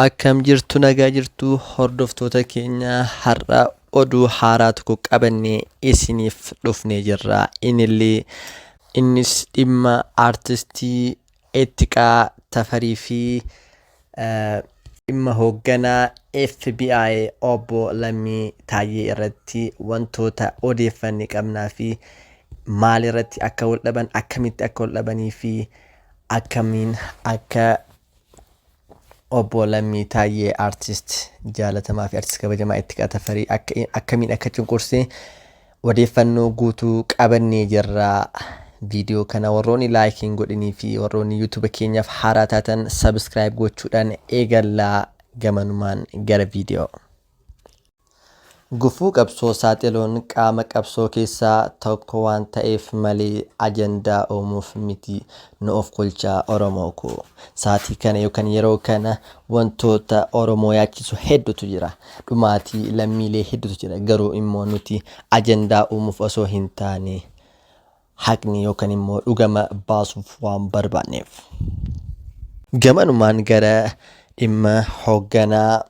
Akkam jirtu, nagaa jirtu hordoftoota keenya? Har'a oduu haaraa tokko qabannee isiniif dhufnee jirra. Inillee innis dhimma aartistii Ittiqaa Tafarii fi dhimma hoogganaa FBI obbo Lammii Taayyee irratti wantoota odeeffanne qabnaa fi maal irratti akka wal dhaban, akkamitti akka wal dhabanii fi akkamiin akka Obbo Lammii Taayyee artist jaalatamaa fi artist kabajamaa Ittiqaa Tafarii akka akkamiin akka cunqurse odeeffannoo guutuu qabannee jirra. Viidiyoo kana warroonni like hin godhinii fi warroonni YouTube keenyaaf haaraa taatan subscribe gochuudhaan eegallaa. Gamanumaan gara viidiyoo. Gufuu qabsoo saaxiluun qaama qabsoo keessaa tokko waan ta'eef malee ajandaa uumuuf miti, nu ofkolchaa Oromoo koo. Saatii kana yookan yeroo kana wantoota Oromoo yaachisu hedduutu jira. Dhumaatii lammiilee hedduutu jira. Garuu immoo nuti ajandaa uumuuf osoo hin taane haqni yookan immoo dhugama baasuuf waan barbaanneef. Gamanumaan gara dhimma hoogganaa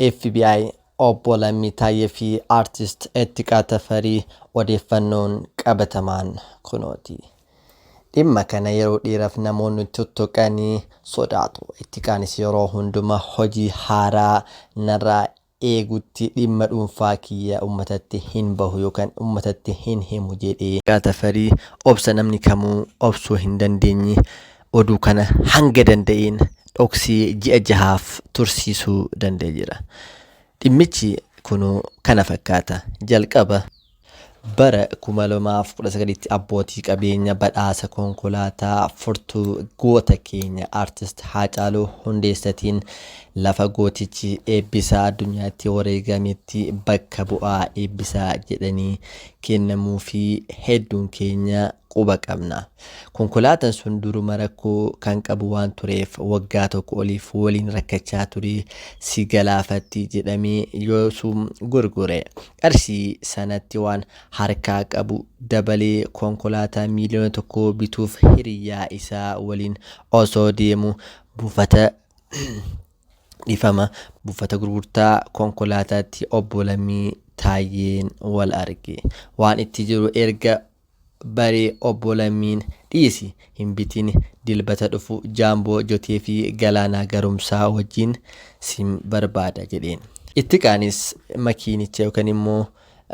FBI Obbo Lammii Taayyee fi Artist Ittiqaa Tafarii odeeffannoon qabatamaan kunooti. Dhimma kana yeroo dheeraaf namoonni tuttuqanii sodaatu. Ittiqaanis yeroo hunduma hojii haaraa narraa eegutti dhimma dhuunfaa kiyya ummatatti hin bahu yookaan ummatatti hin himu jedhee. Ittiqaa Tafarii obsa namni kamuu obsuu hin dandeenye oduu kana hanga danda'een dhoksee ji'a jahaaf tursiisuu danda'e jira. Dhimmichi kunuu kana fakkaata. Jalqaba bara 2019tti abbootii qabeenya badhaasa konkolaataa furtuu goota keenya Artist Haacaaluu Hundeessatiin lafa gootichi eebbisaa addunyaatti wareegametti bakka bu'aa eebbisaa jedhanii kennamuufii hedduun keenya quba qabna. Konkolaatan sun duruma rakkoo kan qabu waan tureef waggaa tokko oliif waliin rakkachaa ture, si galaafatti jedhamee yoosuu gurgure. Qarshii sanatti waan harkaa qabu dabalee konkolaataa miiliyoona tokkoo bituuf hiriyyaa isaa waliin osoo deemu buufata dhifama buufata gurgurtaa konkolaataatti obbo Lammii Taayyeen wal arge. Waan itti jiru erga baree Obbo Lammiin dhiisi hin bitin, Dilbata dhufu Jaamboo Jotee fi Galaanaa Garumsaa wajjin sin barbaada jedheen. Ittiqaanis makiinicha yookan immoo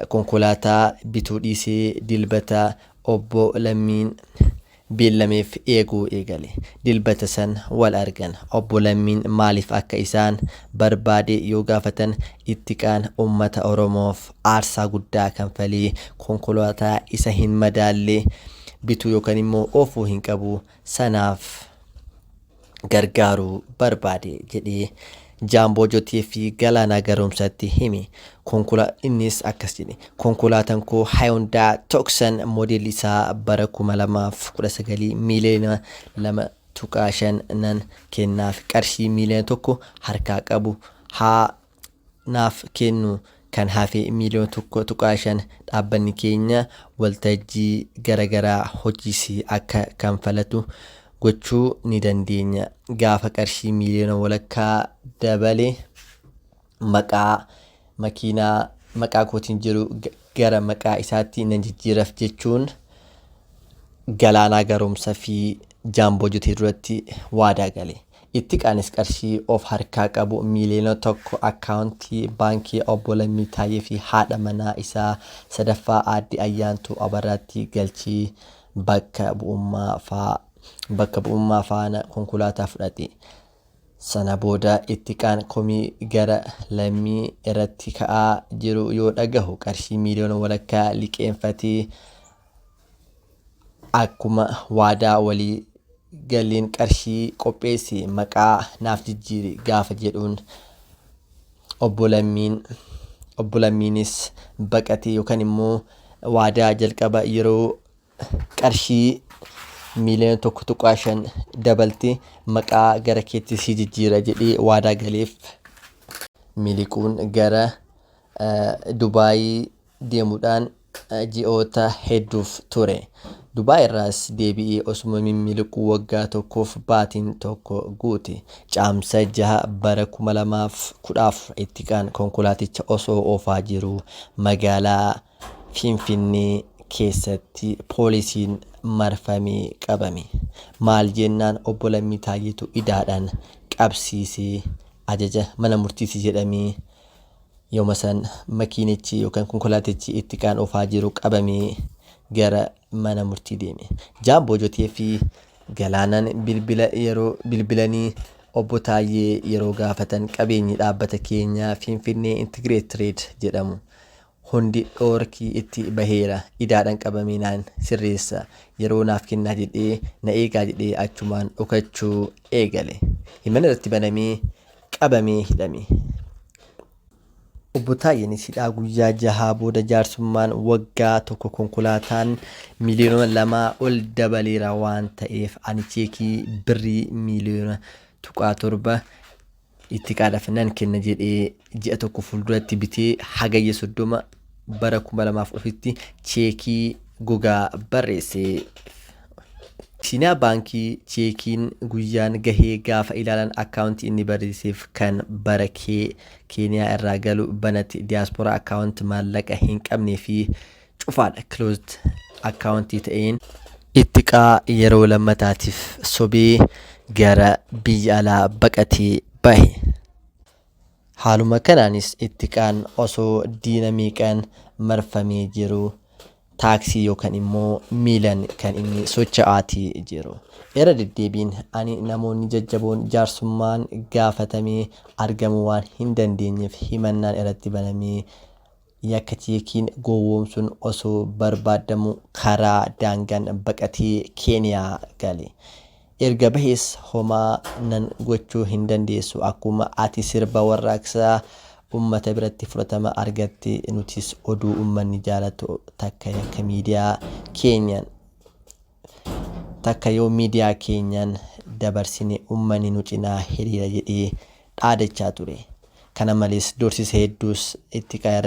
konkolaataa bituu dhiisee Dilbata Obbo Lammiin beellameef eeguu eegale. Dilbata san wal argan. Obbo Lammiin maaliif akka isaan barbaade yoo gaafatan Ittiqaan ummata Oromoof aarsaa guddaa kanfalee konkolaataa isa hin madaalle bituu yookan immoo oofuu hin qabu, sanaaf gargaaruu barbaade jedhee Jaamboo Jotee fi Galaanaa Garoomsaatti hime. Konkola innis akkas jedhe, Konkolaatan koo Hyundai Tucson moodeelli isaa bara 2019 miiliyoona 2.5 nan kennaaf, qarshii miiliyoona 1 harkaa qabu haa naaf kennu, kan hafe miiliyoona 1.5 dhaabbanni keenya waltajjii garagaraa hojiisii akka kanfalatu gochuu ni dandeenya. Gaafa qarshii miiliyoona walakkaa dabale maqaa makiinaa maqaa kootiin jiru gara maqaa isaatti nan jijjiiraf jechuun Galaanaa Garoomsa fi Jaamboo Jotee duratti waadaa gale. Ittiqaanis qarshii of harkaa qabu miiliyoona 1 akkaawuntii baankii Obbo Lammii Taayyee fi haadha manaa isaa sadaffaa Aadde Ayyaantuu Abarraatti galchii bakka bu'ummaa bakka bu'ummaa faana konkolaataa fudhate. Sana booda Ittiqaan komii gara Lammii irratti ka'aa jiru yoo dhagahu qarshii miiliyoona walakkaa liqeemfatee akkuma waadaa walii galeen qarshii qopheessi maqaa naaf jijjiiri gaafa jedhuun Obbo Lammiin Obbo Lammiinis baqatee yookaan immoo waadaa jalqaba yeroo qarshii miiliyoona 1.5 dabalte maqaa gara keetti si jijjiira jedhee waadaa galeef miliquun gara Dubaayii deemuudhaan ji'oota hedduuf ture. Dubaay irraas deebi'ee osuma mimmiliquu waggaa tokkoof baatiin tokko guute. Caamsa 6 bara 2014 Ittiqaan konkolaaticha osoo oofaa jiruu magaalaa Finfinnee keessatti poolisiin marfamee qabame. Maal jennaan Obbo Lammii Taayyeetu idaadhaan qabsiisee ajaja mana murtiiti jedhamee yooma san makiinichi yookaan konkolaatichi Ittiqaan oofaa jiru qabamee gara mana murtii deeme. Jaamboo Jotee fi Galaanaan bilbila yeroo bilbilanii Obbo Taayyee yeroo gaafatan qabeenyi dhaabbata keenyaa Finfinnee Integrate Trade jedhamu hundi dhoorkii itti baheera idaadhan qabamee naan sirreessa yeroo naaf kennaa jedhee na eegaa jedhee achumaan dhokachuu eegale. Himanni irratti banamee qabamee hidhame. Obbo Taayyeenis hidhaa guyyaa jahaa booda jaarsummaan waggaa tokko konkolaataan miiliyoona lamaa ol dabaleera waan ta'eef ani cheekii birrii miiliyoona tuqaa 7 Ittiqaadhaaf nan kenna jedhee ji'a tokko fuulduratti bitee Hagayya 30 bara 2004tti cheekii gogaa barreesseef. Abisiiniyaa Baankii cheekiin guyyaan gahee gaafa ilaalan account inni barreesseef kan bara kee Keeniyaa irraa galu banate diaspora account maallaqa hin qabnee fi cufaadha closed account ta'een Ittiqaa yeroo lammataatiif sobee gara biyya alaa baqatee bahe. Haaluma kanaanis Ittiqaan osoo diina meeqaan marfamee jiru taaksii yookan immoo miilan kan inni socha'aatii jiru. Irra deddeebiin ani namoonni jajjaboon jaarsummaan gaafatamee argamuu waan hin dandeenyeef himannaan irratti banamee yakka cheekiin gowwoomsuun osoo barbaadamu karaa daangaan baqatee Keeniyaa gale. Erga bahees homaa nan gochuu hin dandeessu akkuma ati sirba warraaqsaa ummata biratti fudhatama argatte nutis oduu ummanni jaalatu takka yakka miidiyaa keenyan takka yoo miidiyaa keenyan dabarsine ummanni nu cinaa hiriira jedhee dhaadachaa ture. Kana malees doorsisa hedduus Ittiqaa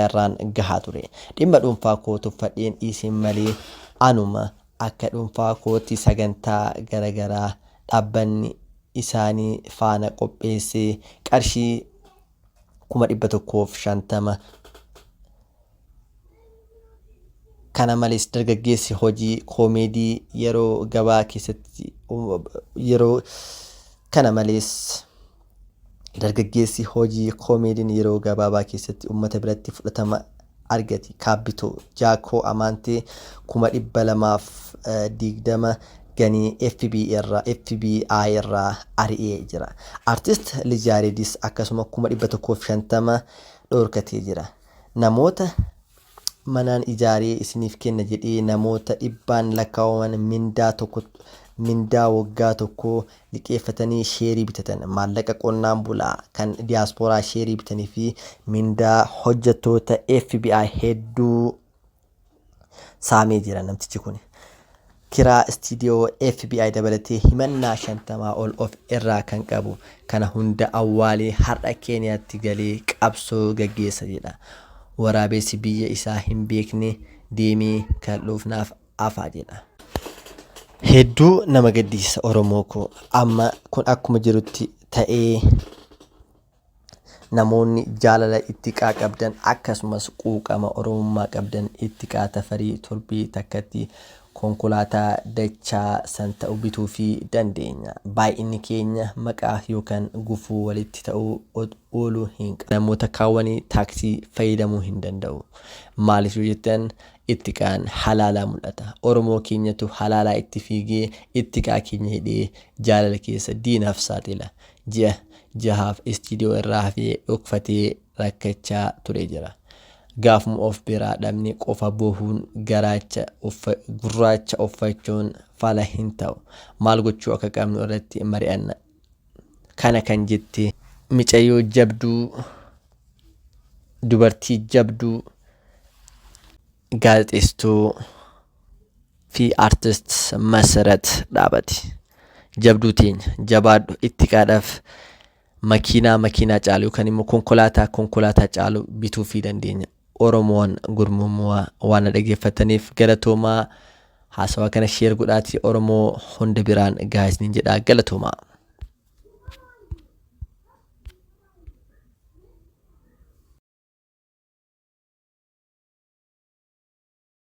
irraan gahaa ture. Dhimma dhuunfaa koo tuffadheen dhiiseen malee anuma akka dhuunfaa kootti sagantaa gara garaa dhaabbanni isaanii faana qopheessee qarshii 150,000 Kana malees dargaggeessi hojii koomeedii yeroo gabaa keessatti yeroo Kana malees dargaggeessi hojii koomeediin yeroo gabaabaa keessatti uummata biratti fudhatama argate Kaabbitoo Jaakoo Amaantee 220,000 ganii FB irraa FBI irraa ari'ee jira. Artist Lij Yaareedis akkasuma 150,000 dhoorkatee jira. Namoota manaan ijaaree isiniif kenna jedhee namoota dhibbaan lakkaawaman mindaa tokko mindaa waggaa tokkoo liqeeffatanii sheerii bitatan, maallaqa qonnaan bulaa kan diyaaspooraa sheerii bitanii fi mindaa hojjettoota FBI hedduu saamee jira namtichi kun. Kiraa istiidiyoo FBI dabalatee himannaa 50 ol of irraa kan qabu kana hunda awwaalee har'a Keeniyaatti galee qabsoo gaggeessa jedha. Waraabessi biyya isaa hin beekne deemee kal'uuf naaf afaa jedha. Hedduu nama gaddisiisa Oromoo koo. Amma kun akkuma jirutti ta'ee Namoonni jaalala Ittiqaa qabdan akkasumas quuqama Oromummaa qabdan Ittiqaa Tafarii torbii takkatti konkolaataa dachaa san ta'u bituufii dandeenya. Baay'inni keenya maqaaf yookan gufuu walitti ta'uu ooluu hin qabu. Namoota kaawwanii taaksii fayyadamuu hin danda'u. Maaliif yoo jettan Ittiqaan halaalaa mul'ata. Oromoo keenyatu halaalaa itti fiigee Ittiqaa keenya jedhee jaalala keessa diinaaf saaxila. Ji'a jahaaf istiidiyoo irraa hafee dhokfatee rakkachaa ture jira. Gaafuma of biraa dhabne qofa boohuun garaacha gurraacha uffachuun fala hin ta'u. Maal gochuu akka qabnu irratti mari'anna. Kana kan jette micayyoo jabduu, dubartii jabduu, gaazexeessituu fi artist Masarat Dhaabati. Jabduu teenya jabaadhu ittiqaadhaaf makiinaa makiinaa caalu yookaan immoo konkolaataa konkolaataa caalu bituufii dandeenya. Oromoon gurmumuu waan na dhaggeeffataniif galatoomaa. Haasawaa kana share godhaatii Oromoo hunda biraan gahaa isiniin jedha. Galatoomaa.